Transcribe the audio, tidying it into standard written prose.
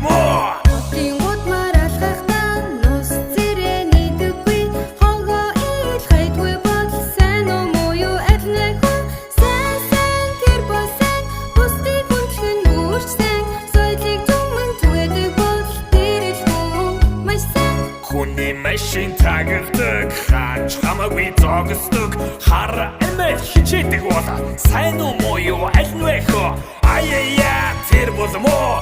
муу. Хотын гудмаар алхахдаа нус цэрээ нийтдэггүй. Хогоо ил хайдгүй бодол сайн уу, муу юу, аль нь вэ хөө? Сайн, сайн, тэр бол сайн. Бусдыг хүндлэх нь үүрч сайн. Соёлыг түмэн түгээдэг бодол тэр л хүн маш сайн. Хүний машин тагардаг, хаач хамаагүй зогсдог, хар эмээ хичээдэг бол сайн уу, муу юу, аль нь вэ хөө? Аяя, тэр бол муу.